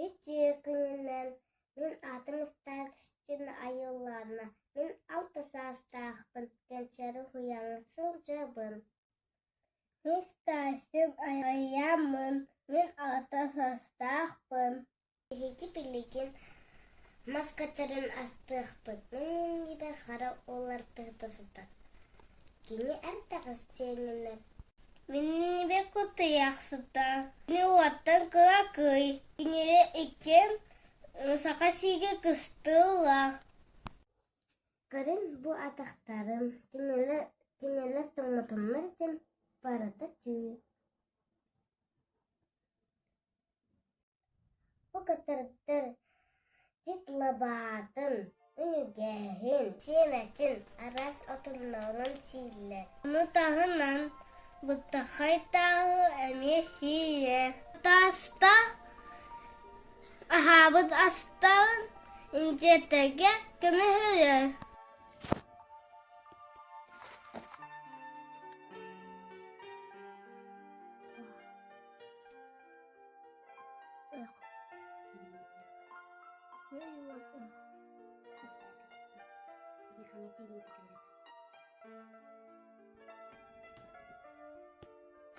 Үтүө күнүнэн! Мин аатым Старостина Айыллаана. Мин алта саастаахпын, Кэнчээри уһуйааҥҥа сылдьабын. Мин Старостин Айааммын, мин алта саастаахпын. Биһиги билигин мас көтөрүн астыахпыт. Мин иннибэр хара улар тыһыта сытар. Кини эрдэҕэс сиэнинэр. Мин иннибэр кутуйах сытар. Кини уоттан кыракый. Кинини иккиэн саха сиигэ кыстыыллар. Көрүн бу атахтарын, кинилэр, кинилэр тоҥмотуннар диэн барыта түү. Бу көтөрдөр тит лабаатын, үнүгэһин, сиэмэтин, араас отоннорун сииллэр. Ону таһынан бытахай тааһы эмиэ сиирэ. Тааста аһаабыт астарын инчэтэргэ көмөлөһөр.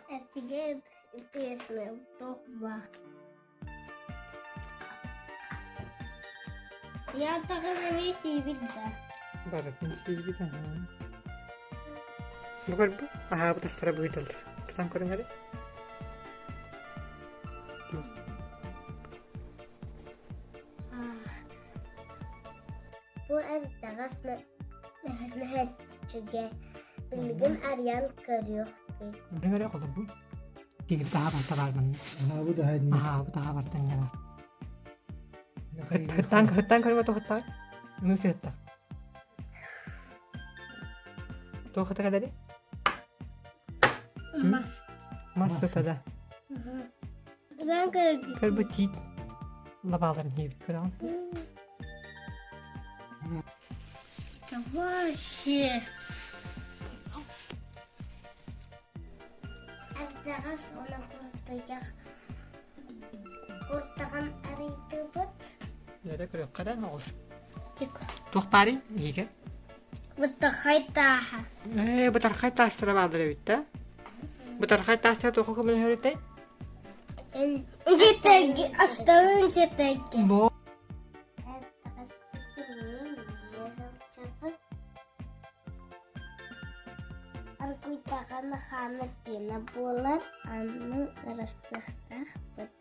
Эпигет интересная туох Я таҕын эмиэ сиибит да. Барытын сиибит аһаа. Бу көрбү аһаабыт астара быытыллар. Тутан көрүҥ эрэ. Бу эрдэҕэс мөһөччүгэ билигин арыйан көрүөхпүт. Көрүҥ эрэ холобур. Тигир таһа барта баарбын. Аһаабыт аһа инни. Аһаабыт аһа бартан дьаҥа. Хыттаан хыттаан көрүҥ отоһуттаан. Үҥүс ыытта. Туох ыта кэлэри? Мас. Мас сыта да. Көрбүт тиит лабааларын диэбит көрөҕүн. Вообще. Эрдэҕэс уонна куртуйах куртаҕын арыйдыбыт. Эрэ көрүөххэ да оҕус. Туох баарый иһигэ? Бытархай тааһа. Ээ, бытархай таастара бааллар эбит да? Бытархай таастара туохха көмөлөһөр этэй? Инчэтэргэ, астарын инчэтэргэ. Бо Аргыйдаҕына хаана пена буолар, аны ырастыахтаахпыт.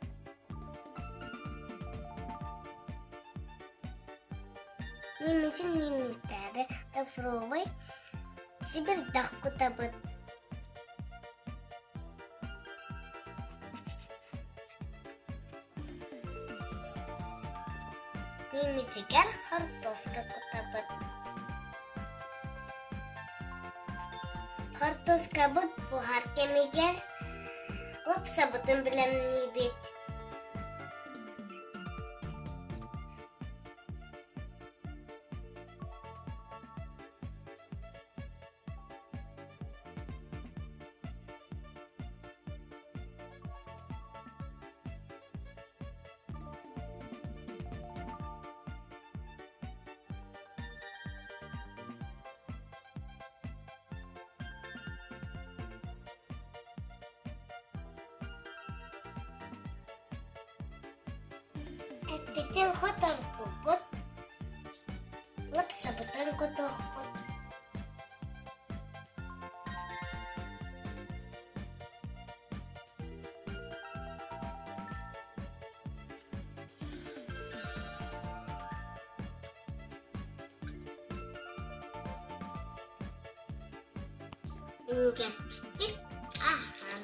Мииммитин мииммиттээри гофровай сибирдэх кутабыт. Мииммитигэр хортуоска кутабыт. Хортуоскабыт буһар кэмигэр лапсабытын бэлэмниибит. Эппитин хоторбуппут, лапсабытын кутуохпут. Үҥкэттик аһаан.